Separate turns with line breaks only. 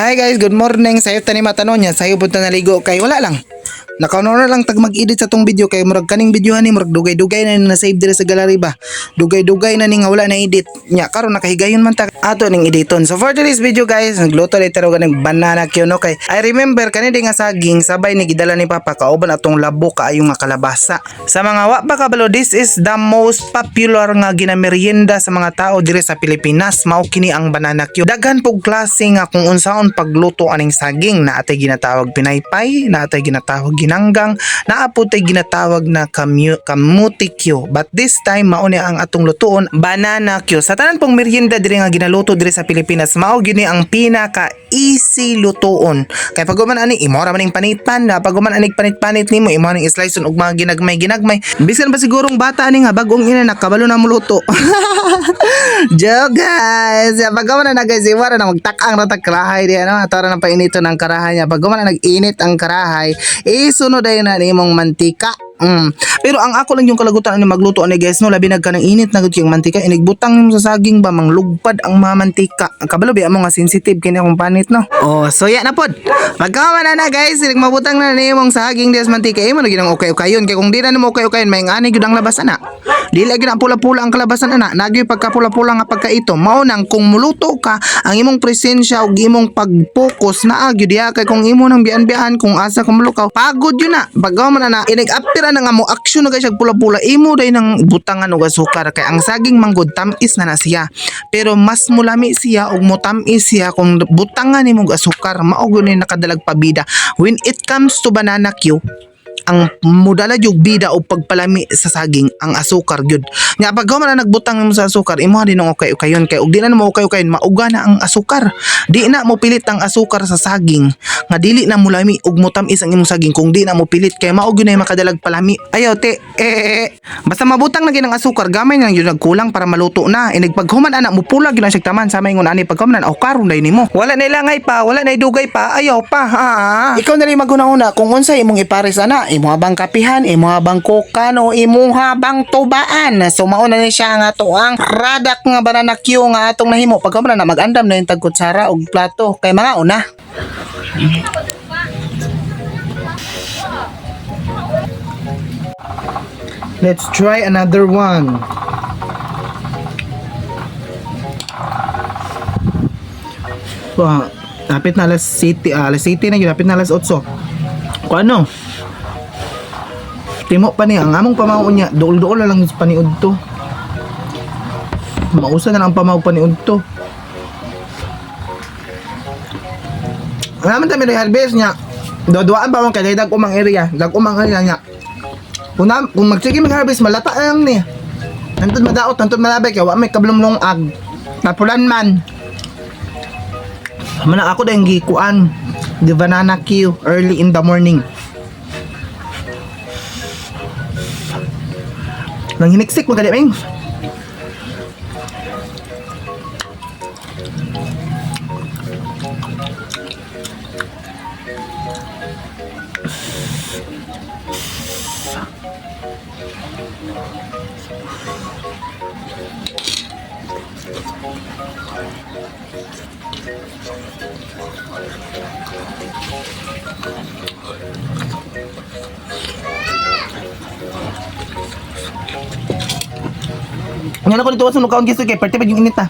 Hi guys, good morning. Sayo tani matanon niya, sayo punta naligo kay wala lang. Nakauna na lang tag mag-edit sa tong video kay murag kaning video hani murag dugay-dugay na ni na save diri sa gallery ba. Dugay-dugay na ni nga wala na edit. Nya karon nakahigayon man ta ato ning editon. So for today's video guys, nagluto ni taro ganing banana cue no kay I remember kani di nga saging sabay ni gidala ni Papa kauban atong labo kaayo nga kalabasa. Sa mga wa pa kabalo, this is the most popular nga ginamerienda sa mga tao diri sa Pilipinas. Mao kini ang banana cue. Daghan pug klase nga kung unsaon pagluto aning saging na atay ginatawag pinaypay, na atay ginatawag ginanggang, naa pud tay ginatawag na kamuti cue. But this time mao ni ang atong lutuon, banana cue. Sa tanan pong merienda diri nga ginaluto diri sa Pilipinas, mao gyud ni ang pinaka easy lutuon. Kay pag human ani imo ra man ning panitan na pag human anig panit-panit nimo imo ning slice og mga ginagmay-ginagmay. Bisan pa sigurong bata ani nga bag-ong ina nakabalo na moluto. Joke guys. Ya, pag human na guys, iwara na magtak-ang ra tag karahay di ano, ato ra nang painito ng karahay niya. Pag human na nag-init ang karahay, isunod dayon na nimong mantika. Pero ang ako lang yung kalagutan ani magluto ani guys no, labi nag kanang init na gud kayong mantika, inigbutang nimo sa saging ba manglugpad ang mga mantika. Ang kabalo biya mo nga sensitive kini akong panit no. Oh, so ya na pod. Pagkaman na na guys, inig mabutang na nimong saging diya sa mantika, imo na gyud ang okay-okayon kay kung di na nimo okay-okayon may ngani gyud ang labasan na. Dili gyud ang pula-pula ang kalabasan ana. Nagyoy pagkapula-pula nga pagkaito. Mao nang kung muluto ka, ang imong presensya ug imong pag-focus naa gyud diha kay kung imo nang bian-bian kung asa ka mulukaw, pagod yun na. Pagkaw man na inig after ana nga mo action na kay siya pula-pula, imo day nang butangan og asukar kay ang saging manggod tam-is na na siya. Pero mas mulami siya ug motam-is siya kung butangan nimo og asukar. Mao gyud ni nakadalag pabida. When it comes to banana cue, ang mudala jug bida o pagpalami sa saging ang asukar gyud. Nya pag man na nagbutang nimo sa asukar, imo din ang okay-okayon kay og di na mo okay-okayon mauga na ang asukar. Di na mo pilit ang asukar sa saging nga dili na mulami ug motam-is ang imong saging kung di na mo pilit kay mao gyud na makadalag palami. Ayaw te eh, eh, eh. Basta mabutang na gyud ang asukar gamay na gyud nagkulang para maluto na. Inig paghuman ana mo pula gyud ang siyag taman sa maingon ani paghuman ana oh karon day nimo. Wala na ilangay pa, wala na dugay pa, ayaw pa. Ha. Ikaw na rin maghuna-huna kung unsa imong ipares ana, imo bang kapihan, imo bang kokan o imo bang tubaan. So mao na ni siya nga to ang product nga banana cue nga atong nahimo. Paghuman na mag-andam na yung tag kutsara og plato kay mga una. Let's try another one. Wah, lapit na alas 7, alas 7 na yun, lapit na alas 8. Kung ano? Timo pa niya, ang among pamaw niya, duol-duol na lang sa paniud to. Mausa na lang ang pamaw paniud to. Ang naman tayo may harvest niya. Doduaan pa mo kay dag umang area, dag umang area niya. Kung, na, kung magsige mag-harvest, malata na lang ni. Nantod madaot, nantod malabay, kaya wa may kablumlong ag. Napulan man. Mana ako dahil gikuan the banana queue early in the morning. Nang hiniksik mo gali ming. Nga na ko dito sa nukaon kiso kay parte pa yung init ah.